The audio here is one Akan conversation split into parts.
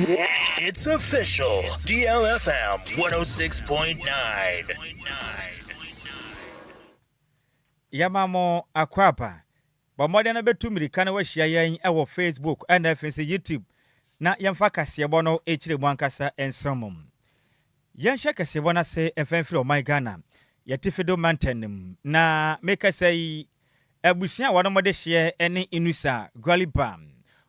It's official. DLFM 106.9. Yɛma mo akwaaba. Bɔ mmɔden na bɛtu mmirika na wahyia yɛn wɔ Facebook ɛna afei nso YouTube na yɛmfa kaseɛbɔ no ɛkyerɛ mu ankasa nsɛm mu. Yɛnhyɛ kaseɛbɔ no ase mfa mfiri ɔman Ghana yɛte do mantam no mu. Na mekasa yi, abusua a wɔn de hyeɛ ne Inusa Gwaliba.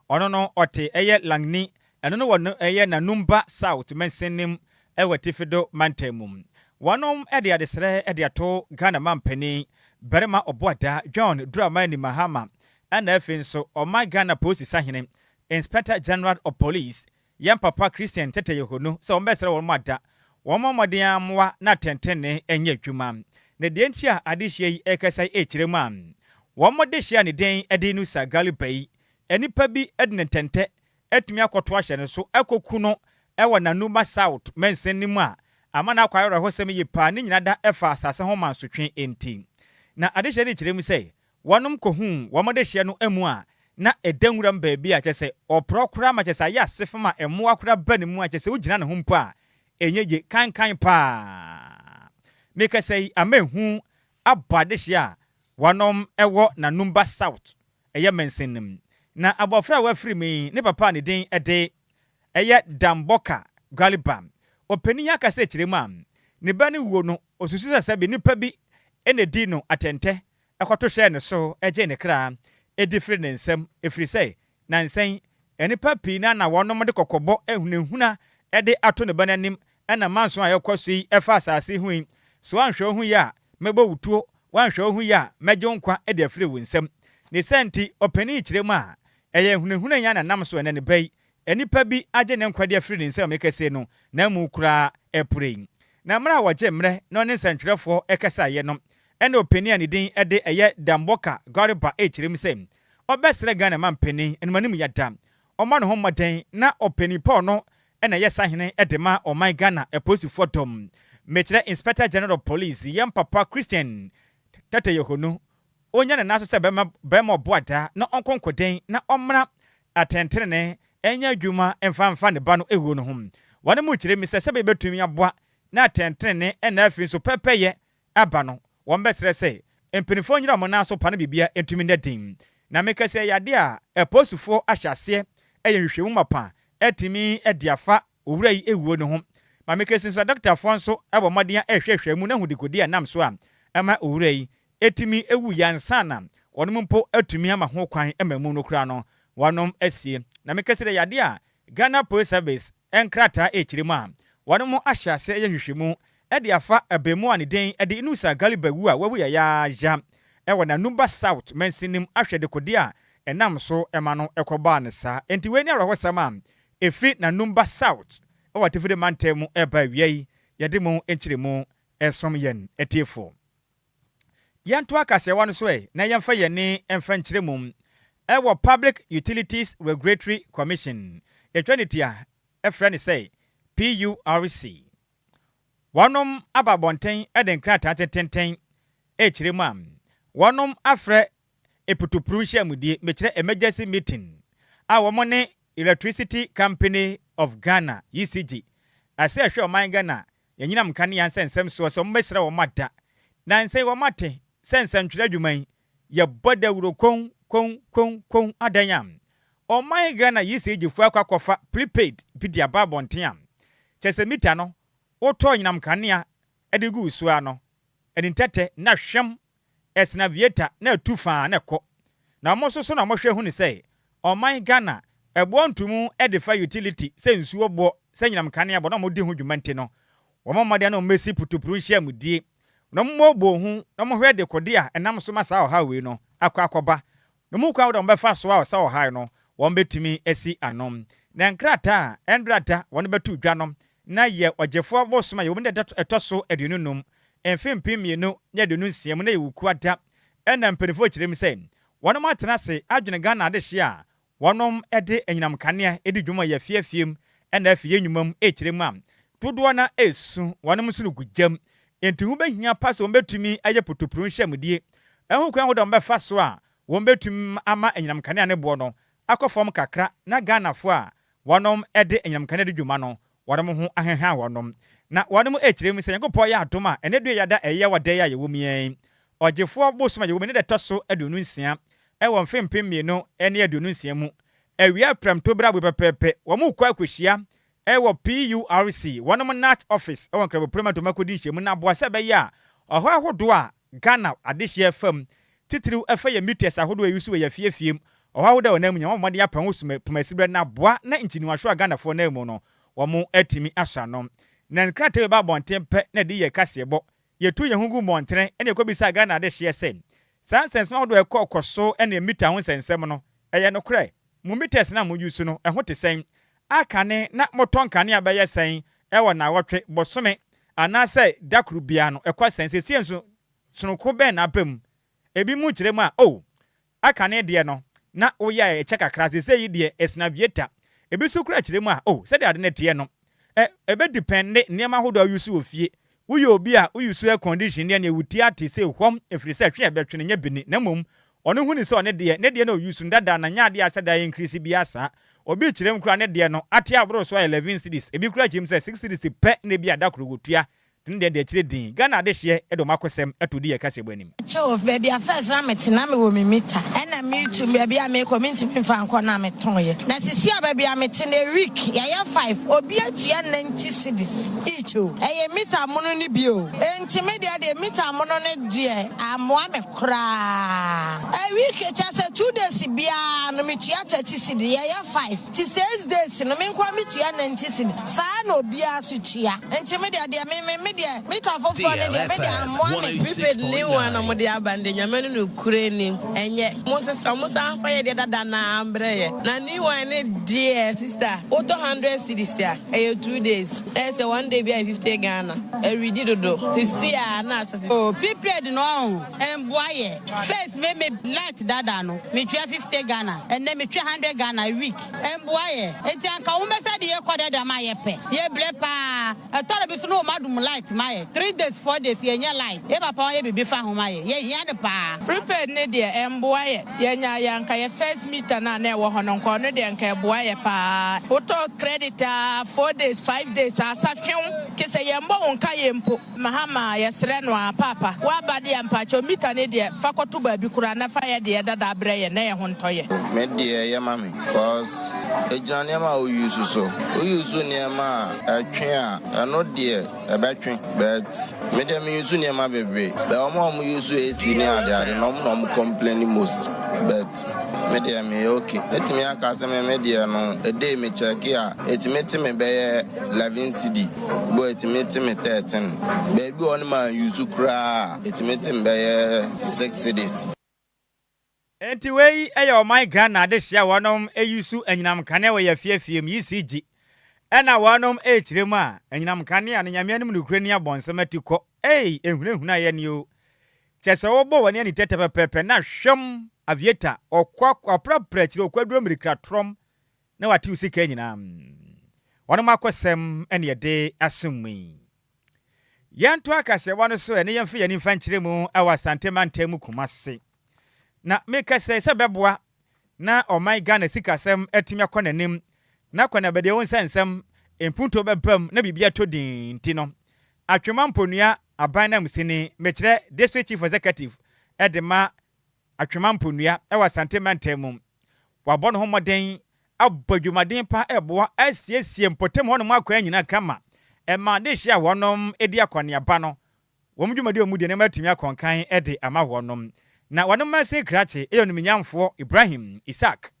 Ɔno no ɔte ɛyɛ Langni, ɛno no wɔ no ɛyɛ Nanumba South mansinim ɛwɔ Tifido mantam mu. Wɔnom de adesrɛ de ato Ghana mampanin barima Ɔboada John Dramani Mahama ɛna afei nso ɔman Ghana polisi sahene, Inspector General of Police, yɛn papa Christian Tetteh Yohuno, sɛ wɔn bɛsrɛ wɔn ada wɔn mmɔden amoa na atɛntɛne nyɛ adwuma. Na deɛ nti a adehyia yi ɛkasa ɛkyerɛ mu a, wɔn de hyia ne den de no sa Galiba yi, nnipa bi de ne ntɛntɛ atumi akɔto ahyɛ ne so ɛkɔku no ɛwɔ Nanuma South mansin no mu a ama no akɔ awerɛhosɛm yie paa. Ne nyina da ɛfa asase ho mansotwe nti. Na adehyɛ no kyerɛ mu sɛ wɔnom kɔhuu wɔn de hyɛ no mu a na ɛda nwuram baabi a kyerɛ sɛ ɔporɔ koraa ma kyerɛ sɛ ayɛ ase fam a mmoa koraa ba ne mu a kyerɛ sɛ wogyina ne ho mpo a ɛnyɛ ye kankan paa. Mekasa yi, ama ehu abɔ adehyɛ a wɔnom ɛwɔ Nanumba South ɛyɛ mansin no mu. Na abɔfra a wafiri mu yi, ne papa a ne din ɛde ɛyɛ Dambɔka Gwaliba, ɔpanin yi akasa akyerɛ mu a ne ba no wuo no, osusu sɛ sɛbi nipa bi ɛna di no atɛntɛ ɛkɔto hyɛɛ ne so ɛgye ne kra ɛdi firi ne nsam, ɛfiri sɛ nansɛn nnipa pii na na wɔnom de kɔkɔbɔ ehunahuna ɛde ato ne ba n'anim, ɛna manso a yɛkɔ so yi ɛfa asase ho yi so, wanhwɛ wo ho yi a mɛbɔ wo tuo, wanhwɛ wo ho yi a mɛgye wo nkwa ɛde afiri wo nsam. Ne sɛ nti ɔpanin yi kyerɛ mu a ɛyɛ hunahuna yi a nam so ɛnɛ ne ba yi nnipa bi agye ne nkwa de afiri ne nsam kɛse no na mu koraa ɛpore yi. Na mmerɛ a wɔgye mmerɛ na ɔne nsɛntwerɛfoɔ ɛkasaeɛ no, ɛna ɔpanin a ne din ɛde ɛyɛ Dambɔka Gariba ɛkyerɛ mu sɛ ɔbɛsrɛ Ghana ma mpanin animanim yɛda ɔma ne ho mmɔden na ɔpanin Paul no ɛna ɛyɛ sahene ɛde ma ɔman Ghana apolisifoɔ dɔm, mekyerɛ Inspector General of Police, yɛn papa Christian Tetteh Yohuno, onya ne nan so sɛ bɛrima bɛrima ɔboada na ɔnkɔ nkɔden na ɔmmra atɛntɛnene ɛnyɛ adwuma mfa mfa ne ba no ɛwuo no ho. Wɔne mu kyerɛ mi sɛ sɛbɛ bɛtumi aboa na atɛntɛnene ɛna afei nso pɛpɛyɛ aba no, wɔn bɛsrɛ sɛ mpanimfoɔ nyina wɔn nan so pa no biribia ntumi nnɛ den. Na meka sɛ yadeɛ a apolisifoɔ ahyɛ aseɛ ɛyɛ nhwehwɛmu mapa ɛtumi ɛde afa owura yi ewuo no ho. Maame kɛse nso, adɔktafoɔ nso ɛwɔ mmɔden a ɛhwehwɛ mu na hu dekodi a nam so a ɛma owura yi ɛtumi ewu yansa na wɔn mpo atumi ama ho kwan ɛma mu no koraa no wɔnom asie. Na meka sɛ yadeɛ a Ghana Police Service nkrataa ɛkyerɛ mu a wɔn mo ahyɛ ase ɛyɛ nhwehwɛmu ɛde afa abɛmu a ne den ɛde Inusa Galiba wu a wawu yayaaya ɛwɔ Nanumba South mansinim ahwɛ dekode a ɛnam so ɛma no ɛkɔbaa ne saa. Enti wei ne awerɛhɔsɛm a ɛfiri Nanumba South ɛwɔ Atifide mantam mu ɛba awia yi yɛde mu nkyerɛmu ɛsom yɛn atiefoɔ. Yɛnto akaseɛwa no so ɛ na yɛmfa yɛne ɛmfa nkyerɛ mu ɛwɔ Public Utilities Regulatory Commission, yɛtwa ne tia ɛfrɛ ne sɛ PURC. Wɔnom aba abɔnten ɛde nkrataa tententen ɛkyerɛ mu a wɔnom afrɛ eputupuru nhyiamudie, mekyerɛ emergency meeting, a wɔn ne Electricity Company of Ghana, ECG, ase ɛhwɛ ɔman Ghana yɛnyinam nkanea nsɛnsɛm soɔ, sɛ wɔn bɛsrɛ wɔn ada na nsɛn wɔn ate sɛ nsɛntwerɛ adwuma yi yɛbɔ dawuro kon kon kon kon adan a ɔman Ghana ECG foɔ akɔ akɔfa prepaid bi de aba abɔnten a kyerɛ sɛ mita no wotɔɔ nyinam kanea de gu so a no ɛne ntɛtɛ na hwɛm ɛsena vieta na atu faa na ɛkɔ. Na ɔmo nso so na ɔmohwɛ hu ne sɛ ɔman Ghana ɛboɔ ntomu de fa utility sɛ nsuo boɔ, sɛ nyinam kanea bɔ na ɔmo di ho dwuma nti no, wɔn mmɔden na ɔmo bɛsi putupuru nhyiamudie na ɔmo bɔ ho na ɔmo hwɛ dekode a ɛnam so ma saa ɔhaw wei no akɔ akɔba na ɔmo kwan wɔde ɔmo bɛfa so a ɔsa ɔhaw no wɔn bɛtumi asi ano. Na nkrataa a ɛndrata wɔn bɛto dwa no na yɛ ɔgyefoɔ bosom a yɛwɔ mu ɛtɔ so 25, mfe 2026 mu, na yɛwɔ kuada. Ɛna mpanimfoɔ kyerɛ mu sɛ wɔnom atena ase adwene Ghana adehye a wɔnom de anyinam kanea di dwuma yɛ fiefie mu ɛna afi yɛ nnwuma mu ɛkyerɛ mu a dodoɔ na ɛsu wɔnom nso no gu gyam, nti ho bɛhia pa sɛ wɔn bɛtumi ayɛ putupuru nhyɛmudie ɛho kwan ahodoɔ wɔn bɛfa so a wɔn bɛtumi ama anyinam kanea ne boɔ no akɔ fam kakra na Ghanafoɔ a wɔnom de anyinam nkanea di dwuma no, wɔnom ho aheha wɔnom. Na wɔnom rekyerɛ mu sɛ Nyankopɔn yɛ adom a, ɛnnɛ due yada ɛyɛ wɔ da yi a yɛwɔ mu yi, Ɔgyefoɔ bosom a yɛwɔ mu ne da ɛtɔ so 26 wɔ mfe 2026 mu, awia prɛmto berɛ aboe pɛpɛɛpɛ, wɔn rekɔ akɔhyia wɔ PURC, wɔnom nat Office wɔ Nkramoprem Atom akɔdi nhyiamu no aboa sɛ ɛbɛyɛ a ɔhaw ahodoɔ a Ghana adehyeɛ fam, titiriw ɛfa yɛn meters ahodoɔ a yɛusu wɔ yɛn afie afie mu, ɔhaw ahodoɔ a wɔnam mu nyinaa, wɔabɔ mmɔden apɛ ho suma poma-siberɛ na aboa na nkyiniwahyew a Ghanafoɔ nam mu no, wɔatumi asɔ ano. Na nkrataa wei ba abɔnten pɛ na ɛde yɛ kaseɛbɔ. Yɛtuu yɛn ho guu mmɔntene na yɛkɔbisaa Ghana adehyeɛ sɛ, saa nsɛnsɛm ahodoɔ a ɛkɔ kɔ so ne mita ho nsɛnsɛm no, ɛyɛ nokorɛ? Mo meters no a mo use no, ɛho te sɛn? Akane na motɔ nkanea bɛyɛ sɛn wɔ naawɔtwe, bosome, anaasɛ da koro biara no, ɛkɔ sɛn? Seesei nso, sononko bɛn na aba mu? Ebinom kyerɛ mu a, Oh, akane deɛ no, na woyɛ a ɛkyɛ kakra, seesei yi deɛ, ɛsena vieta. Ebi nso koraa kyerɛ mu a, Oh, sɛdeɛ ade no teɛ no, ɛ, ɛbɛ depɛnde nneɛma ahodoɔ a wo use wɔ fie. Woyɛ obi a wo use air condition deɛ, neɛ wo ti ate sei hwam, ɛfiri sɛ twe a ɛbɛtwe no nyɛ bini, na mmom ɔno hu no sɛ ɔne deɛ, ne deɛ na ɔuse no dada na nyɛ adeɛ a ahyɛ da increase biara saa. Obi kyerɛ mu koraa ne deɛ no ate aboro so ayɛ 11 cedis, ebi koraa kyerɛ mu sɛ 6 cedis pɛ na ebi a da koro wɔtua. Tene deɛ deɛ kyerɛ din. Ghana adehyeɛ de wɔn akosɛm to di yɛ kaseɛbɔ anim. Kyɛw, baabi a first na mete na mewɔ me meter ɛna metu baabi a mekɔ mentumi mfa nkɔ na metɔn yɛ na sisi a baabi a mete no a week yɛayɛ five obi atua 90 cedis each o ɛyɛ meter mono no bi o enti me deɛ deɛ meter mono no deɛ amoa me koraa a week kyɛ sɛ 2 days biara no metua 30 cedi, yɛyɛ five ti 6 days no me nkoa metua 90 cedi. Saa na obiara so tua, nti me deɛ deɛ me deɛ meter foforɔ no deɛ me deɛ amoa me. Prepaid new one a wɔde aba no de, Nyame no nokure ni, ɛnyɛ mo nsesa mo san fa yɛ deɛ dada naa mbrɛ yɛ na new one ne deɛ, sister, wotɔ 100 cedis a, ɛyɛ 2 days, ɛyɛ sɛ one day bi ayɛ 50 Ghana. Ɛredi dodo sisi a na asase. O prepaid no ɔn ɛnboa yɛ. First me light dada no metua 50 Ghana, ɛnɛ metua 100 Ghana a week. Ɛnboa yɛ, eti anka wɔn bɛsɛ de yɛ kɔ dada ma yɛ pɛ yɛ brɛ paa. Ɛtɔrɔ bi so na wɔn adum light ma yɛ 3 days, 4 days, yɛ nyɛ light. Yɛ papa wɔn yɛ bibi fa ho ma yɛ, yɛ hia ne paa. Prepaid ne deɛ, ɛmboa yɛ. Yɛnya yɛ anka yɛ first meter no a na ɛwɔ hɔ no nka ɔno deɛ nka ɛboa yɛ paa. Wotɔ credit a, 4 days, 5 days asa twew ke sɛ yɛmbɔ wo nka yɛ mpo. Mahama, yɛsrɛ no a, paapa woaba deɛ, mpakyɛw, meter ne deɛ, fa kɔto baabi koraa na fa yɛ deɛ dada abrɛ yɛ na yɛ ho ntɔ yɛ. Me deɛ, yɛ ma me cause egyina nneɛma a oyi so oyi so nneɛma a ɛtwe a, ɛno deɛ ɛbɛtwe, but me deɛ me use nneɛma bebree, but wɔn a wɔn use AC ne adeade na wɔn na wɔn complain most, but me deɛ me yɛ okay. Etumi aka sɛ me deɛ no, a day me check a, etumi te me bɛyɛ 11 cedi bo, etumi te me 13. Baabi wɔ no ma use koraa, etumi te me bɛyɛ 6 cedis. Enti wei yɛ ɔman Ghana adehyeɛ a wɔnom eyi so anyinam kanea wɔ yɛ afiefie mu, ECG, ɛna wɔnom ɛrekyerɛ mu a anyinam kanea no, Nyame anim nokura ni, abɔnsɛm ati kɔ ei, ehunahuna yɛ ni o. Kyɛ sɛ wɔbɔ wɔn ani tɛtɛ pɛpɛɛpɛ na hwɛm aviator ɔkɔ ɔprapra akyire ɔkɔ aduro mmirika trɔm na watew sika nyinaa. Wɔnom akɔsɛm ɛne yɛde asom mu yi. Yɛnto akasɛwa no so, ɛne yɛmfa yɛn nimfa nkyerɛ mu ɛwɔ Asante mantam mu, Kumase. Na meka sɛ bɛboa na ɔman Ghana sikasɛm atumi akɔ n'anim na kɔ na bɛdeɛ wo nsɛnsɛm mpuntuo bɛbam na biribi atɔ din nti no, Atwema Mponua aban nam sini, mekyerɛ district chief executive ɛde ma Atwema Mponua ɛwɔ Asante mantam mu, wabɔ ne ho mmɔden abɔ adwumaden pa ɛboa asiesie mpɔtam hɔnom akwan nyinaa kama ɛma de hyɛ a wɔnom di akɔneaba no, wɔn dwumadi a wɔn di nneɛma atumi akɔnkan de ama wɔnom. Na wɔn mmansin krakye ɛyɛ onimnyamfoɔ Ibrahim Isaac.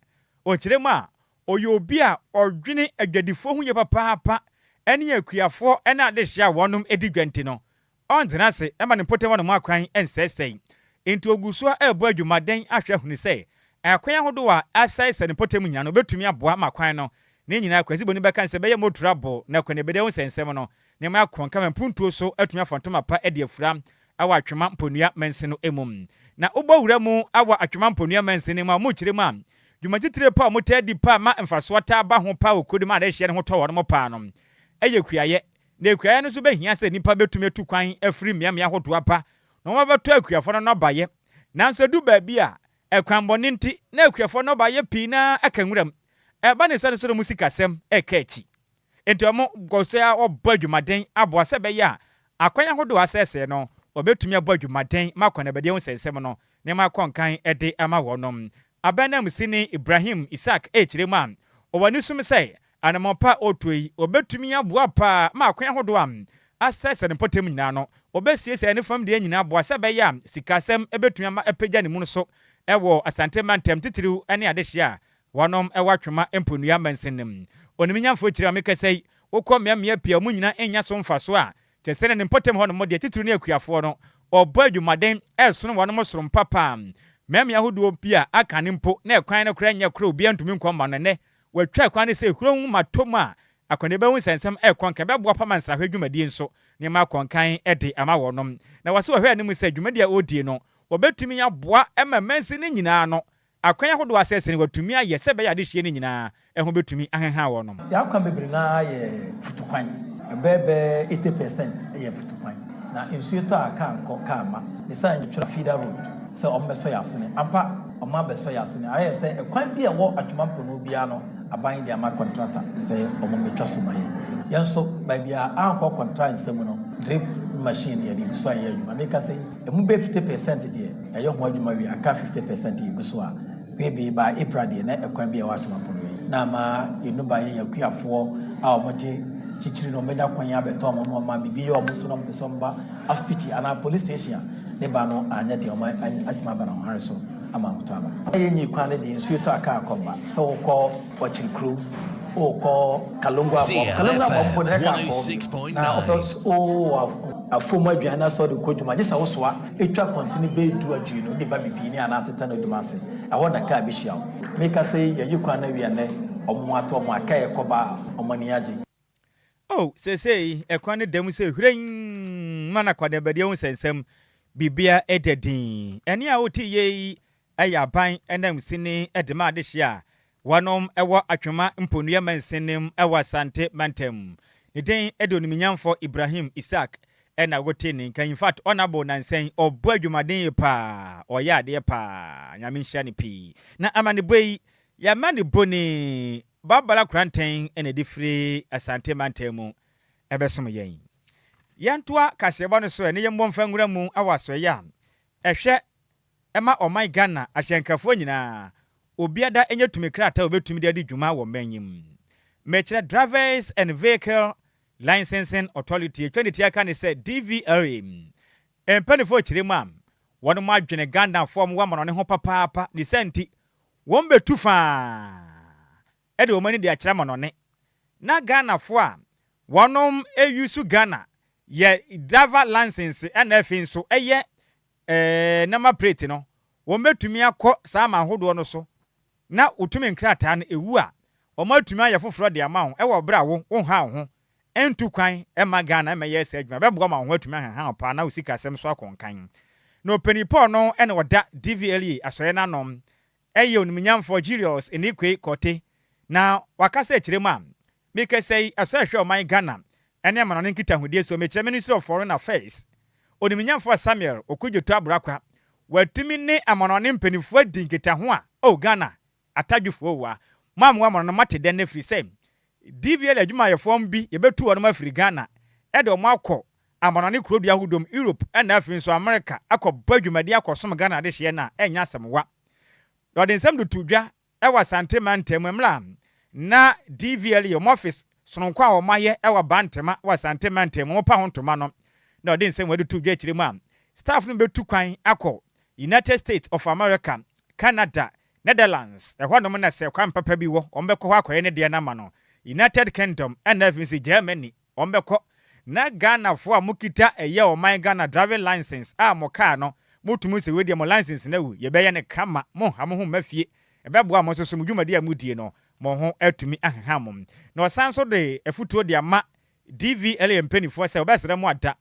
Ɔkyerɛ mu a, ɔyɛ obi a ɔdwene adwadifoɔ ho yie papaapa ɛne akuafoɔ ɛne adehyɛ a wɔnom di dwa, nti no ɔntena ase ɛma ne mpɔtam hɔnom akwan nsɛesɛe, nti ogu so a ɛrebɔ adwumaden ahwɛ hunu sɛ ɛkwan ahodoɔ a asɛesɛ ne mpɔtam nyinaa no, obɛtumi aboa ma kwan no ne nyinaa Kwasi Boni bɛka no sɛ ɛbɛyɛ motorable na kwan ebɛde ho nsɛnsɛm no nneɛma akɔ nkama, mpuntuo so atumi afa ntoma pa de afura awɔ Atwema Mponua mansin no mu. Na wobɔ wura mu awɔ Atwema Mponua mansin no mu a, wɔn kyerɛ mu a, dwumatitire pa a wɔtaa di pa ma mfasoɔ taa ba ho pa wɔ kurom a adehyɛ ne ho tɔ wɔn paa no ɛyɛ kuayɛ. Na kuayɛ no nso bɛhia sɛ nnipa bɛtumi atu kwan afiri mmeammea ahodoɔ aba na wɔn abɛtɔ akuafoɔ no nnɔbaeɛ. Nanso edu baabi a, ɛkwanbɔne nti na akuafoɔ nnɔbaeɛ pii naa aka nwuram. Ɛba ne sɛ no sɛ wɔn sikasɛm reka akyi. Enti wɔkɔ so ara wɔbɔ adwumaden aboa sɛ ɛbɛyɛ a akwan ahodoɔ a asɛesɛe no, wɔbɛtumi abɔ adwumaden ma akɔneabadie ho nsɛnsɛm no nneɛma akɔ nkan de ama wɔnom. Aban nanmusini Ibrahim Ishaq rekyerɛ mu a, ɔwɔ anisom sɛ anammɔn pa a ɔretuo yi, ɔbɛtumi aboa paa ma akwan ahodoɔ a asɛesɛe no mpɔtam nyinaa no, wɔbɛsiesie ne fam deɛ nyinaa aboa sɛ ɛbɛyɛ a sikasɛm bɛtumi ama apagya ne mu no so wɔ Asante mantam titiriw ne adehyeɛ a Wɔnom wɔ Atwema mponua mansin no mu. Onimnyamfoɔ kyiri a mekasa yi, wokɔ mmeammea pii a wɔn nyinaa nnya so mfasoɔ a, kyerɛ sɛ ne mpɔtam hɔ nom deɛ titiriw ne akuafoɔ no, wɔbɔ adwumaden ɛresono wɔnom sorom papa. Mmeammea ahodoɔ bi a aka no mpo na ɛkwan no koraa nyɛ korɔ a obiara ntumi nkɔ mma no ɛnnɛ wɔatwa kwan no sɛ hurow ma tɔ mu a akɔneaba hu sɛ nsɛm ɛrekɔ nkan bɛboa pa ma nsrahwɛ dwumadie nso nneɛma akɔ nkan de ama wɔnom. Na wɔse wɔhwɛ anim sɛ dwumadie a wɔredie no wɔbɛtumi aboa ma mansin no nyinaa no Akwan ahodoɔ a sɛsɛn watumi ayɛ sɛ ɛbɛyɛ adehyeɛ no nyinaa ho bɛtumi aheha wɔnom. Yɛn akwan bebree no ara yɛ futukwan. Ɛbɛyɛ bɛyɛ 80% yɛ futukwan. Na nsuo tɔ a kaa nkɔ, kaa mma. Ne saa nti yɛtwerɛ feeder road sɛ wɔmmɛsɔ yɛn asene. Ampa, wɔabɛsɔ yɛn asene. Ayɛ sɛ ɛkwan bi a ɛwɔ Atwoma Mpono biara no, aban de ama kɔntrata sɛ wɔmmɛtwa so ma yɛn. Yɛn nso, baabi a ankɔ kɔntra nsam no, drip machine yɛde gu so a yɛyɛ adwuma. Mekasa yi, ɛmu bɛyɛ 50% deɛ, Yɛayɛ ho adwuma wie, aka 50 percent yɛgu so a, bebe by April deɛ na ɛkwan bi a ɛwɔ Asomapo no yi na ama yɛn nnubaa yɛn akuafoɔ a wɔte kyikyiri no wɔbɛnya kwan abɛtɔn wɔn nneɛma, biribi yɛ wɔn nso na wɔpɛ sɛ wɔba asopiti anaa police station a ne ba no anyɛ deɛ wɔn atumi aba no ahohare so ama ahotɔ aba. Yɛnyi kwan no deɛ nsuo tɔ a kaa kɔ mma sɛ wokɔ Ɔkyere kurom wokɔ Kalongo Aboabo, Kalongo Aboabo mpo deɛ kaa nkɔ hɔ bio na wopɛ wowɔ afuom aduane na sɛ wode kɔ dwuma gye sɛ wosoa twa kɔnsini bɛyɛ du aduonu de ba Bibiani anaase Tano Dumase, ɛhɔ na kaa bɛhyia wo. Mekasa yi yɛayi kwan no awie a nnɛ wɔn ho atɔ wɔn a kaa ɛkɔba a wɔn ani agye. Oh, seesei ɛkwan no da mu sɛ hwirenn ma no akwaneabadeɛ ho nsɛnsɛm, biribiara da dinn. Ɛnne a wote yei yɛ aban ananmusini de ma adehye a wɔnom wɔ Atwema Mponua mansin mu wɔ Asante mantam. Ne din de Onimnyamfo Ibrahim Isaac na wote ne nka. In fact, Honourable nansa yi ɔbɔ adwumaden yie paa, ɔyɛ adeɛ paa. Nyame nhyira no pii. Na amanebɔ yi, yɛamanebɔ ni, Barbara Koranteng na ɛde firi Asante mantam mu ɛbɛsom yɛn. Yɛntoa kaseɛbɔ no so ɛ ne yɛmmɔ mfa nwura mu wɔ asoɛeɛ a ɛhwɛ ɛma ɔman Ghana ahyɛnkafoɔ nyinaa obiada nyɛ tumi krataa a obetumi de adi dwuma wɔ man yi mu. Mekyerɛ Drivers and Vehicle Licensing Authority, etwa ne ti aka ne sɛ DVLA. Mpaninfoɔ kyerɛ mu a, wɔnom adwene Ghanafoɔ a wɔwɔ amanɔne ho papaapa, ne saa nti wɔn bɛtu faa de wɔn ani de akyerɛ amanɔne. Na Ghanafoɔ a wɔnom use Ghana yɛ driver license ɛna afei nso ɛyɛ Ɛɛ, number plate no, wɔbɛtumi akɔ saa aman hodoɔ no so na wo tumi nkrataa no ɛwu a, wɔatumi ayɛ foforɔ de ama wo wɔ berɛ a wo, wonha wo ho ntu kwan mma Ghana mmɛyɛ saa adwuma. Ɛbɛboa ma wo ho atumi ahaha wo paa na wo sikasɛm nso akɔ nkan. Na Ɔpanin Paul no na ɔda DVLA asɔeɛ no ano yɛ Onimunyamfoɔ Julius Enikwe Korte na wakasa akyire mu a mekasa yi ɛsɔ ɛhwɛ ɔman Ghana ne amanɔne nkitahodie so mekyerɛ Ministry of Foreign Affairs Onimunyamfoɔ Samuel Okudzeto Aburakwa watumi ne amanɔne mpaninfoɔ adi nkitaho a oh Ghana atadwefoɔ oa mo a mowɔ amanɔne moate dɛn ɛfiri sɛ DVLA adwumayɛfoɔ bi yɛbɛtu wɔnom afiri Ghana de wɔn akɔ amanɔne kurodua ahodoɔ mu Europe ɛna afei nso America akɔbɔ adwumaden akɔsom Ghana adehyeɛ no a ɛnyɛ asɛm wa. Na ɔde nsɛm de too dwa wɔ Asante mantam mu mmerɛ a na DVLA wɔn office sononko a wɔn ayɛ wɔ Bantama wɔ Asante mantam mu wɔn pa ho ntoma no na ɔde nsɛm wei de too dwa akyire mu a staff no bɛtu kwan akɔ United States of America, Canada, Netherlands, ɛhɔnom na sɛ kwan papa bi wɔ wɔn bɛkɔ hɔ akɔyɛ ne deɛ no ama no, United Kingdom ɛna afei nso Germany. Wɔn bɛkɔ. Na Ghana foɔ a mo kita ɛyɛ ɔman Ghana driving license a mo car no mo tumi sɛ wei deɛ mo license no awu yɛbɛyɛ no kama mo nha mo ho mma fie ɛbɛboa mo nso so mo dwumadi a mo die no mo ho atumi aheha mo. Na ɔsan nso de afutuo de ama DVLA mpaninfoɔ sɛ wɔbɛsrɛ mo ada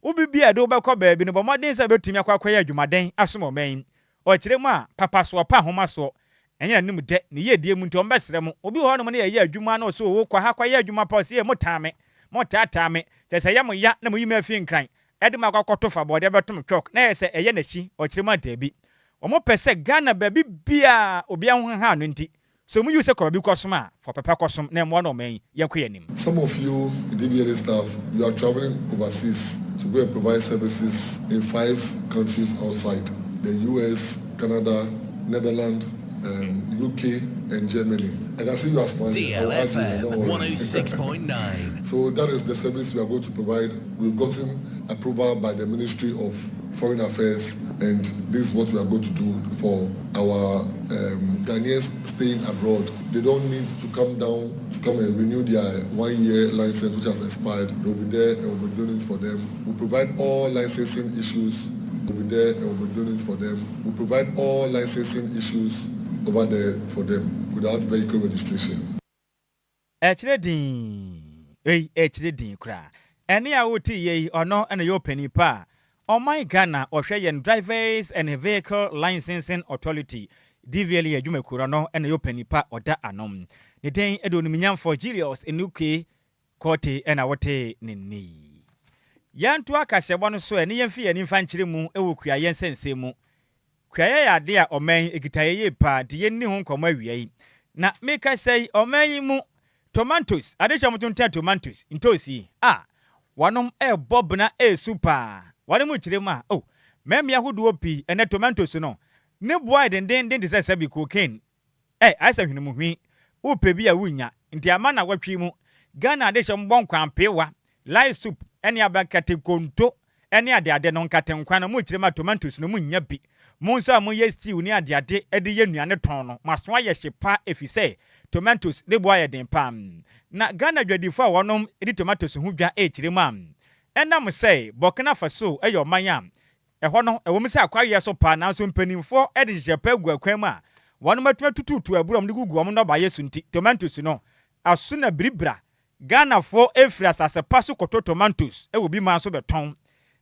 wo biribi a ɛde wo bɛkɔ baabi no bɔ mmɔden sɛ wobɛtumi akɔ akɔyɛ adwumaden asom ɔman yi. Ɔkyerɛ mu a, papa soɔ pa nhoma soɔ, ɛnyɛ n'anom dɛ, ne yiedie mu nti wɔbɛsrɛ mo. Obi wɔ hɔnom na yɛyɛ adwuma na ɔse oo kɔ ha kɔyɛ adwuma pa, ɔse ee motaa me, motaataa me, kyerɛ sɛ ɛyɛ mo ya na moyi me afi Nkran de me akɔ akɔto fa bɔɔdeɛ bɛto me twɔk na ɛyɛ sɛ ɛyɛ n'akyi, ɔkyerɛ mu a daabi. Wɔpɛ sɛ Ghana baabi biara obiara ho haha no nti. Sɛ wɔyi wo sɛ kɔ baabi kɔsom a, fa ɔpɛ pa kɔsom na mmoa na ɔman yi yɛnkɔ yɛn anim. Some of you DVLA staff, you are travelling overseas to go and provide services in five countries outside, the US, Canada, Netherland, um, UK and Germany. I can see you are smiling. DLFM 106.9. So that is the service we are going to provide. We've gotten approval by the Ministry of Foreign Affairs, and this is what we are going to do for our um, Ghanaians staying abroad. They don't need to come down to come and renew their one-year license, which has expired. They'll be there and we'll be doing it for them. We'll provide all licensing issues. We'll be there and we'll be doing it for them. We'll provide all licensing issues over there for them without vehicle registration. Ɛkyerɛ dinn ei, ɛkyerɛ dinn koraa. Ɛnne a wote yɛ yi, ɔno na ɛyɛ ɔpanin pa a ɔman Ghana ɔhwɛ yɛn Drivers and Vehicle Licensing Authority, DVLA, adwumakuo no, ɔno na ɛyɛ ɔpanin pa a ɔda ano. Ne din de Onimnyamfoɔ Julius Enuke Quartey na wote ne nne yi. Yɛntoa kaseɛbɔ no so ɛ ne yɛmfi yɛn ani mfa nkyerɛ mu wɔ kuayɛ nsɛnsɛm mu. Kuayɛ yɛ ade a ɔman yi ekita yɛ yie paa nti yɛnni ho nkɔmmɔ awia yi. Na mekasa yi, ɔman yi mu tomantos, adehyɛ a wɔtontɔn tomantos, ntoosi yi, a wɔnom ɛrebɔ bena ɛresu paa. Wɔnom kyerɛ mu a, oh, mmarima ahodoɔ pii, ɛnɛ tomantos no, ne boɔ ayɛ dendenden te sɛ sɛbi cocaine. Ɛ, ayɛ sɛ hwenemuhwi. Wopɛ bi a wunnya. Nti ama nnawɔtwe yi mu, Ghana adehyɛ mbɔ nkwanpeewa, light soup, ne abankate konto ne adeade no, nkate nkwan no, mokyerɛ mu a tomatoes no munnya bi. Mo nso a moyɛ stew ne adeade de yɛ nnuane tɔn no, mo aso ayɛ hye paa efisɛ tomatoes ne bo ayɛ den paa. Na Ghana adwadifo a wɔnom di tomatoes ho dwa rekyerɛ mu a, ɛnam sɛ Burkina Faso yɛ ɔman a Ɛhɔ no, ɛwom sɛ akwayeɛ so paa, nanso mpanimfoɔ de nhyehyɛe pa agu akwan mu a wɔnom atumi atutuutu abura a wɔde gugu wɔn nnɔbaeɛ so nti, tomantos no aso na biribira. Ghanafoɔ firi asase pa so kɔtɔ tomantos wɔ bi man so bɛtɔn.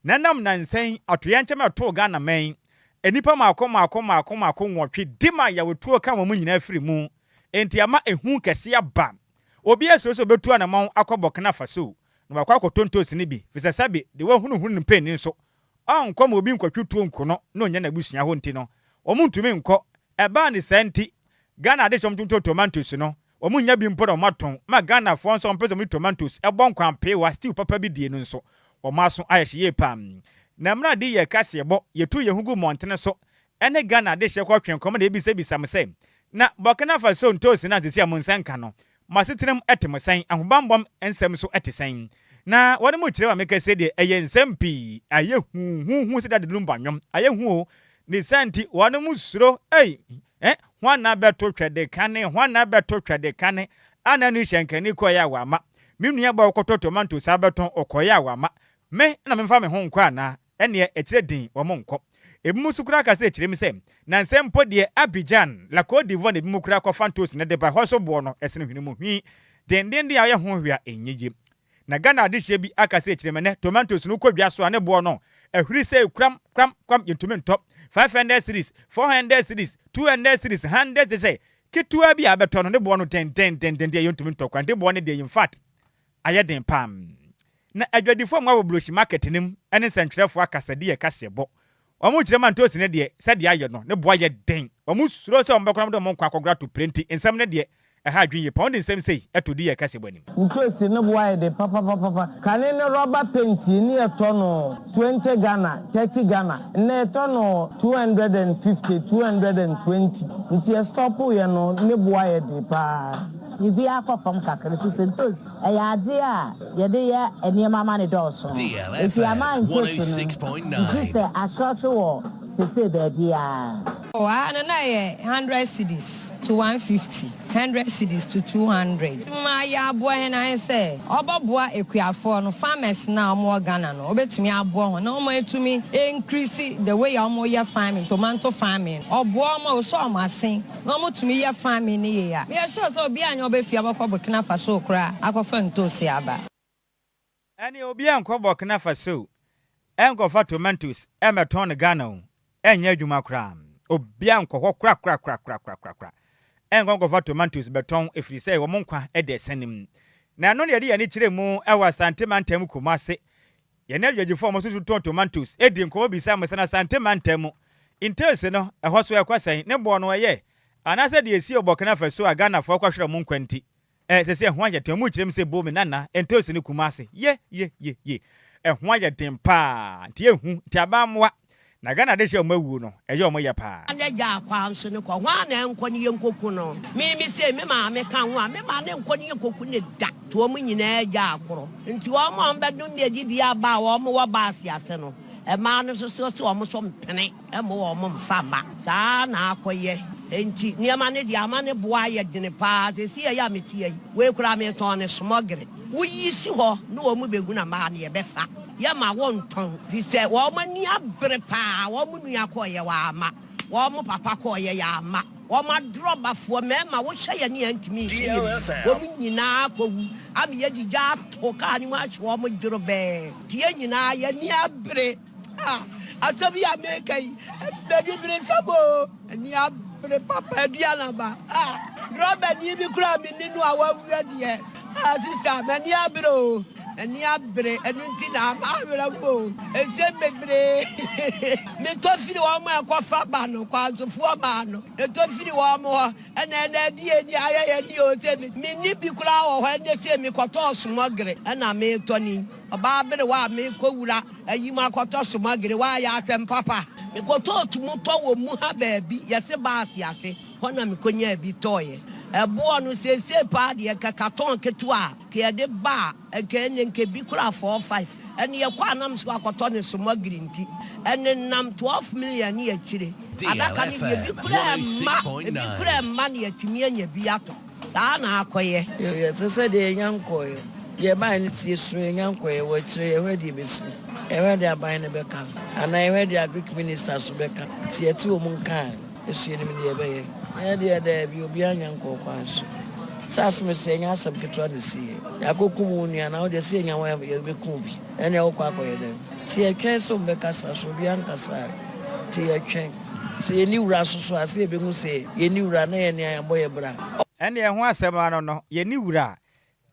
Na ɛnam nnansa yi atoyerɛnkyɛm a ɛtoo Ghana man yi, nnipa mmaako mmaako mmaako mmaako nwɔtwe di ma yawtuo ka wɔn nyinaa firi mu. Enti ama ehu kɛseɛ aba. Obiara suro sɛ ɔbɛtu anamɔn akɔ Burkina Faso na wakɔ akɔtɔ ntoosi no bi, fisɛ sɛbe deɛ wahunahunu no mpanin nso ɔnkɔ ma obi nkɔtwe tuo nku no na ɔnnya n'abusua hɔ nti no, wɔntumi nkɔ. Ɛbaa no saa nti, Ghana adehyɛ wɔtontɔn tomatoes no, wɔnnya bi mpo na wɔatɔn ma Ghanafoɔ nso a wɔpɛ sɛ wɔde tomatoes bɔ nkwanpeewa, stew papa bi die no nso, wɔn aso ayɛ hye yie paa. Na mmerɛ a de yɛ kaseɛbɔ, yɛtu yɛn ho gu mmɔntene so ne Ghana adehyeɛ kɔtwe nkɔmmɔ na yɛbisabisa mo sɛ, Na Burkina Faso ntoosi no a seesei a mo nsa nka no, Mo asetenam te mo sɛn? Ahobammɔ nsɛm nso te sɛn? Na wɔne mo kyerɛ ma meka sei deɛ, ɛyɛ nsɛm pii, ayɛ huhuuhu sɛ dade lumba nnwom, ayɛ hu o, ne saa nti wɔne mo suro, ei, eh, hwan na bɛto twɛde kane, hwan na bɛto twɛde kane, ana ne hyɛnkani kɔeɛ a wamma, me nua baa ɔkɔtɔ tomantos abɛtɔn, ɔkɔeɛ a wamma, me na memfa me ho nkɔ anaa? Ɛnneɛ ɛkyerɛ din, wɔn nkɔ. Ebinom nso koraa ka sɛ kyerɛ mu sɛ, nnansa mpo deɛ Abidjan, La Côte d'Ivoire na ebinom koraa kɔfa ntoosi no de ba, ɛhɔ nso boɔ no sene hwene mu hwi dendeenden a woyɛ ho hwee a ɛnyɛ yie. Na Ghana adehyeɛ bi aka sɛ kyerɛ mu ɛnnɛ tomatoes no wokɔ dwa so a ne boɔ no ahuri sɛ kram kram kram yɛntumi ntɔ, 500 cedis, 400 cedis, 200 cedis, 100 cedis sɛ ketewa bi a wobɛtɔ no ne boɔ no dendendenden deɛ yɛntumi ntɔ koraa nti boɔ no deɛ infact ayɛ den paa. Na adwadifo a wɔwɔ Buloshi Market no mu ne nsɛntwerɛfoɔ akasadi yɛ kaseɛbɔ. Wɔkyerɛ ma ntoosi no deɛ, sɛdeɛ ayɛ no, ne bo ayɛ den. Wɔsuro sɛ wɔbɛkɔ na wɔde wɔn nkwa akɔgoro ato pire nti, nsɛm no deɛ, ɛha adwene yie paa. Wɔde nsɛm sei to di yɛn kaseɛbɔ anim. Ntoosi no bo ayɛ den papapapapa. Kane no rɔba paint yi ne yɛtɔ no 20 Ghana, 30 Ghana. Nnɛ yɛtɔ no 250, 220. Nti yɛstɔpoeɛ no, ne bo ayɛ den paa. Biribiara kɔ fam kakra efisɛ ntoosi Ɛyɛ ade a yɛde yɛ nneɛma ma no dɔɔso. Enti ama DLFM ntosu no nti 106.9. sɛ asorɔkye wɔ seesei baabiara. Oh aha no na ɛyɛ hundred cedis to 150, hundred cedis to 200. Adwuma ayɛ aboa hɛn ara nye sɛ ɔbɔboa ekuafoɔ no, farmers no a wɔwɔ Ghana no, ɔbɛtumi aboa hɔn na wɔn etumi increase the way a wɔyɛ farming, tomanto farming no. Ɔboa wɔn a, ɔsɔ wɔn asen. Na ɔmo tumi yɛ farming no yie a, meyɛ sure sɛ obiaa nyɛ ɔbɛfie abɔkɔ Burkina Faso koraa akɔfa ntoosi aba. Ɛneɛ obiaa nkɔ Burkina Faso nkɔfa tomatoes mmɛtɔn no Ghana o, ɛnyɛ adwuma koraa. Obiaa nkɔ hɔ korakorakorakorakorakora nkɔ nkɔfa tomatoes bɛtɔn ɛfiri sɛ wɔn nkwa da asiane mu. Na ɛno na yɛde yɛn ani kyerɛ mu wɔ Asante mantam Kumase Yɛne adwadifo a wɔsoso tɔn tomatoes dii nkɔmmɔ bisaa me sɛ, Na Asante mantam mu ntoosi no, ɛhɔ so ɛkɔ sɛn? Ne boɔ no, ɛyɛ? Anaasɛ deɛ ɛsii wɔ Burkina Faso a Ghanafoɔ kɔhwerɛ wɔn nkwa nti? Eh, seesei ɛho ayɛ den. Wɔrekyerɛ me sɛ Bome, Nana, Ntoosi ne Kumasi. Ye, ye, ye, ye. Ɛho ayɛ den paa. Nti ɛhu. Nti aban mmoa. Na Ghana adehyeɛ a wɔawuo no, ɛyɛ wɔn ya paa. Na gyaa kwaa nso no kɔ. Hwan na ɛnkɔ ne yɛnkɔku no? Me me sei, me maame ka ho a, me ma no nkɔ ne yɛnkɔku no da. Nti wɔn nyinaa gyaa korɔ. Nti wɔn a wɔbɛdom adidie aba a wɔn wɔ baase ase no, mmaa no nso so se wɔn nso mpene. Mma wɔn mfa mma. Saa ara na akɔyɛ. Enti nneɛma no deɛ ama ne boɔ ayɛ dene pa ara. Seesei yi a mete ha yi, wei koraa meretɔn no smɔgere. Woyi si hɔ na wɔn bɛhunu a, mmaa no yɛbɛfa. Yɛmma wɔntɔn, ɛfiri sɛ wɔn ani abere pa ara. Wɔn nua kɔeɛ, wamma. Wɔn papa kɔeɛ, yɛamma. Wɔn adrɔbafoɔ, mmarima, wohyɛ yɛn a yɛntumi nhyɛ yɛn bi. Wɔn nyinaa akɔwu ama yɛde gya ato kaa no mu ahye wɔn dworobɛɛ. Nti yɛn nyinaa yɛn ani abere. Ah, asɛm yi a meka yi, m'ani bere sɛm o, ani abere papa aduanaba. Ah, drɔbani bi koraa menni no a wawu deɛ. Ah, sista, m'ani abere o, m'ani abere, ɛno nti na ama awerɛho o. Nsɛm bebree. Metɔ firi wɔn a ɛkɔfa ba no, kwansofoɔ maa no. Metɔ firi wɔn hɔ, ɛna ɛna ɛdeɛ ni ayɛ yɛ ni o sɛ menni bi koraa wɔ hɔ ɛnɛ sɛ mekɔtɔɔ somɔgere ɛna metɔ ni. Ɔbaa berewa a mekɔ wura ayi mu akɔtɔ somagere wayɛ asɛm papa. Mekɔtɔɔ tumutɔ wɔ mu ha baabi yɛse baase ase hɔ na mekɔnyaa bi tɔeɛ. Ɛboɔ no seesei paa deɛ nka katɔn ketewa a nka yɛde ba a nka ɛnne nka ebi koraa four five ɛne yɛkɔ a na me so akɔtɔ ne somagere nti ɛnenam 12 million ne akyire. Adaka no deɛ ebi koraa mma ebi koraa mma na yɛatumi anya bi atɔ. Saa na akɔyɛ. Yɛ te sɛ deɛ yɛnya nkɔeɛ. Deɛ ɛbaeɛ no tie suro yɛnya nkɔeɛ wɔ akyire yɛhwɛ deɛ ɛbɛsi. Yɛhwɛ deɛ aban no bɛka anaa yɛhwɛ deɛ agric minister nso bɛka. Nti yɛte wɔn nka a, ɛso yɛnim deɛ yɛbɛyɛ. Yɛn deɛ daabi obiara nnya nkɔɔ kwan so. Sɛ asɛm asi ɛnyɛ asɛm ketewa na ɛsiiɛ. Yɛakɔkum wo nua na wo deɛ sɛ yɛnya wo a yɛbɛku wo bi. Ɛnneɛ wokɔ akɔyɛ dɛn? Nti yɛtwɛn sɛ wɔbɛkasa so obiara nkasaeɛ nti yɛtwɛn. Sɛ yɛnni wura so so a, sɛ yɛbɛhu sɛ yɛnni wura na yɛn nea yɛabɔ yɛn bra. Ɛnneɛ ɛho asɛm ano no, yɛnni wura a,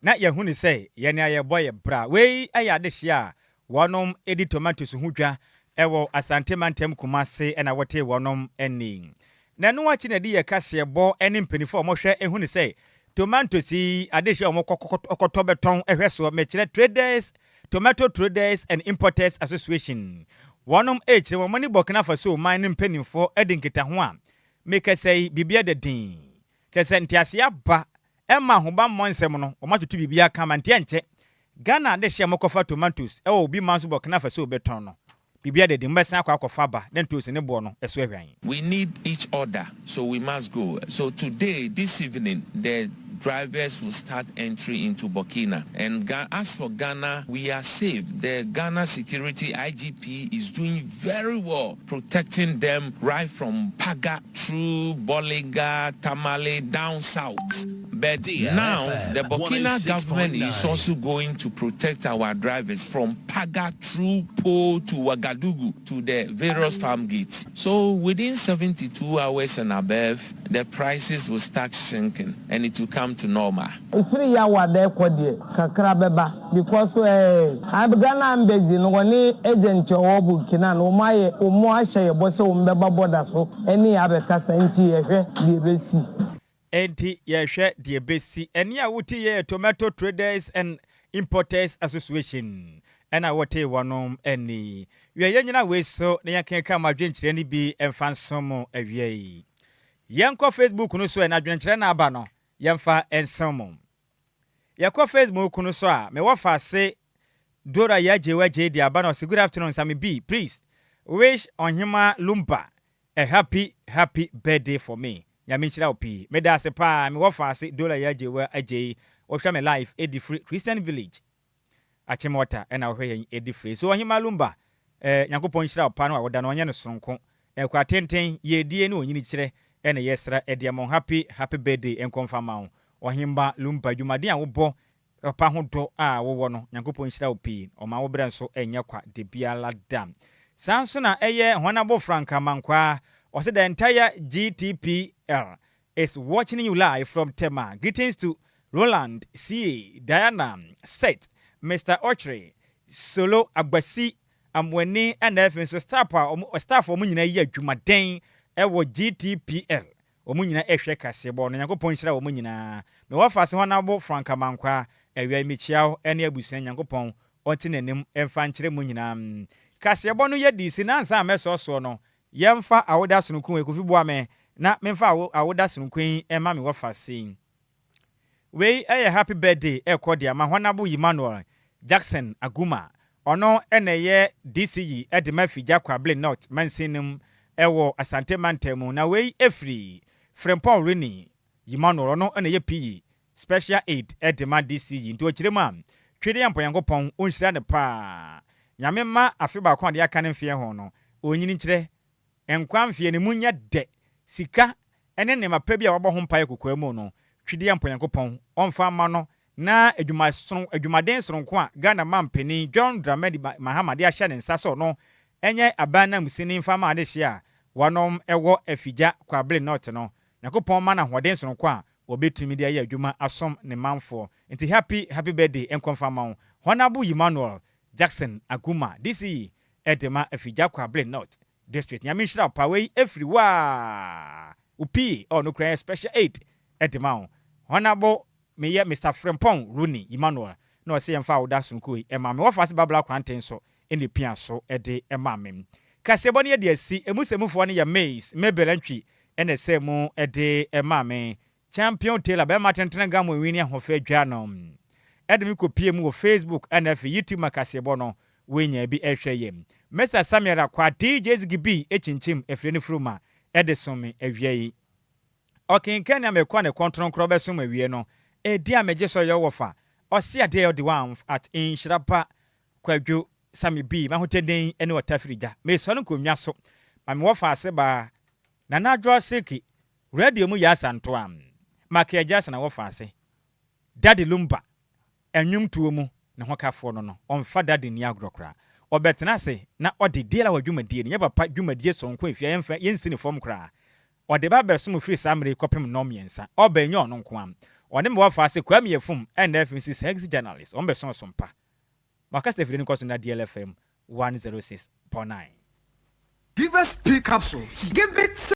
na yɛahu no sɛ yɛn nea yɛbɔ yɛn bra. Wei yɛ adehyeɛ a wɔnom di tomatoes ho dwa wɔ Asante mantam Kumase na wotee wɔnom nne. Na ɛno akyi na ɛde yɛ kaseɛbɔ ne mpaninfoɔ a wɔhwɛ hu no sɛ tomatoes yi adehyeɛ a wɔkɔ kɔtɔ bɛtɔn hwɛ soɔ, mekyerɛ Traders Tomato Traders and Importers Association, wɔnom rekyerɛ wɔn ne Burkina Faso man no mpaninfoɔ adi nkitaho a mekasa yi biribi ada dinn. Kyerɛ sɛ nteaseɛ aba ɛma ahobammɔ nsɛm no wɔn atoto biribiara kama nti ɛnkyɛ Ghana adehyeɛ a mokɔfa tomatoes ɛwɔ obi man so Burkina Faso bɛtɔn no biribi ada din mobɛsan akɔ akɔfa aba na ntoosi ne boɔ no ɛso ahwan. We need each other so we must go. So today, this evening, the drivers will start entry into Burkina. And as for Ghana, we are safe. The Ghana Security IGP is doing very well, protecting them right from Paga through Bolga, Tamale, down south. But now, the Burkina government is also going to protect our drivers from Paga through Po to Ouagadougou to the various farm gates. So within 72 hours and above, the prices will start shrinking and it will come to normal. Ɛfiri Yawoada ɛkɔ deɛ kakra bɛba because ɛɛ Ghana embassy no wɔne agent a ɔwɔ Burkina no wɔn ayɛ wɔn ahyɛ yɛ bɔ sɛ wɔn bɛba border so ɛne yɛ abɛkasa nti yɛhwɛ deɛ ɛbɛsi. Enti yɛhwɛ deɛ ɛbɛsi. Ɛne a wote yɛ Tomato Traders and Importers Association ɛna wɔte wɔnom ani. Wie yɛn nyina wei so na yɛnkenka mo adwenkyerɛ no bi mfa nso mo awia yi. Yɛnkɔ Facebook no so ɛ na adwenkyerɛ no aba no yɛmfa nso mo. Yɛkɔ Facebook no so a mewɔ faase Dora Yagyewa J de aba na ɔse good afternoon Sammy B please wish Ɔhema Lumba a happy happy birthday for me. Nyame nhyira wo pii. Meda ase paa mewɔ faase Dora Yagyewa J wɔhwɛ me live ɛdi firi Christian Village Achimota ɛna wɔhwɛ yɛn ɛdi firi. So Ɔhema Lumba eh, Nyankopɔn nhyira wo paa no a woda no ɔnyɛ no soronko. Ɛkɔ atenten yɛdie ne onyini kyerɛ ɛna yɛsra ɛde ama happy happy birthday nkɔmfa ma wo. Ɔhemba Lumba dwumaden a wobɔ papa ho dɔ a wowɔ no Nyankopɔn nhyira wo pii. Ɔma wo berɛ nso ɛnyɛ kwa de biara da. Saa nso na ɛyɛ Honorable Frank Amankwaa ɔsɛ the entire GTPL is watching you live from Tema. Greetings to Roland, CA, Diana, Seth, Mr. Ochre, Solo, Agbasi, Amwani, ɛna afei nso staff a ɔmo staff a ɔmo nyinaa yi adwumaden ɛwɔ GTPL. Wɔn nyinaa ɛhwɛ kaseɛbɔ no. Nyankopɔn nhyira wɔn nyinaa. Me wɔfaase Honourable Frank Amankwaa, awia yi mekyia wo ɛne abusua Nyankopɔn ɔnte n'anim mfa nkyerɛ mo nyinaa. Kaseɛbɔ no yɛ DC na ansa a mɛsɔɔ soɔ no, yɛmfa awoda sononko wei, Kofi boa me na memfa awoda sononko yi mma me wɔfaase yi. Wei yɛ happy birthday ɛkɔ de ama Honourable Emmanuel Jackson Aguma. Ɔno na ɛyɛ DCE de ma Figya Kwablen North mansin no mu wɔ Asante mantam mu. Na wei firi Frimpong Rini Emmanuel, ɔno na ɛyɛ PE, Special Aid de ma DCE. Nti ɔkyerɛ mu a, Twedeɛ Nyankopɔn ɔnhyira no paa. Nyame mma afe baako a deɛ aka no mfeɛ ho no, ɔnyini nkyerɛ Nkwa mfeɛ no mu nyɛ dɛ, sika ne nneɛma pa bi a wabɔ ho mpaeɛ kokoa mu no, Twedeɛ mpo Nyankopɔn ɔmfa mma no na adwuma sono adwumaden sononko a Ghana manpanin John Dramani Mahama de ahyɛ ne nsa sɛ ɔno nyɛ aban nanmusini mfa mma adehyeɛ a wɔnom wɔ Afigya Kwabele North no, Nyankopɔn mma no ahoɔden sononko a wɔbɛtumi de ayɛ adwuma asom ne manfoɔ. Nti happy happy birthday nkɔ mfa mma wo Honourable Emmanuel Jackson Aguma DCE de ma Afigya Kwabele North District. Nyame nhyira wo paa wei ɛfiri wo a wo pii ɔ no kura yɛ special aid de ma wo Honourable meyɛ Mister Frimpong Rooney Emmanuel na ɔse yɛmfa awoda sononko wei ɛma me wɔfa ase Babla Koranteng nso ɛna ɛpia so de ɛma me. Kaseɛbɔ no yɛde asi ɛmu sɛmufoɔ no yɛ Miss Mabel Antwi ɛna ɛsɛɛ mu de ɛma me. Champion Taylor bɛrima tentene Gamo nwini ahoɔfɛ adwa no de me kɔpie mu wɔ Facebook ɛna afei YouTube ma kaseɛbɔ no wonya bi ɛhwɛ yɛ. Mister Samuel Akwa DJ Ziggy B kyinkyim afire no furuma de som me awia yi. Ɔkenkan nea mekɔ ne kɔntronkorɔ bɛsom awie no, ɛdi a megye sɛ ɔyɛ wɔfa ɔse adeɛ ɔde wanf at nhyira pa Kwadwo Sammy B m'ahotɛden ne ɔtafiri gya mesɔre nkonnwa so ma me wɔfa ase baa Nana Adwoa Silky Radio mu Yaa Asantewaa Makia Jackson a wɔfa ase Daddy Lumba Nnwomtoɔ mu ne ho kafoɔ no no, ɔmfa Daddy nni agorɔ koraa. Ɔbɛtena ase na ɔde deal wɔ dwumadie no, nyɛ papa dwumadie sononko a ɛfie a yɛmfa yɛnsi no fam koraa. Ɔde ba bɛsom firi saa mmerɛ yi kɔpem nnɔn mmiɛnsa. Ɔba ɛnyɛ ɔno nko ara. Ɔne me wɔfa ase Kwame Yefum ɛna afei nso Sexy Journalist, wɔn bɛso som pa. Mo akasa afidie no nkɔ so nna DLFM 106.9. Give us P capsules. Give it.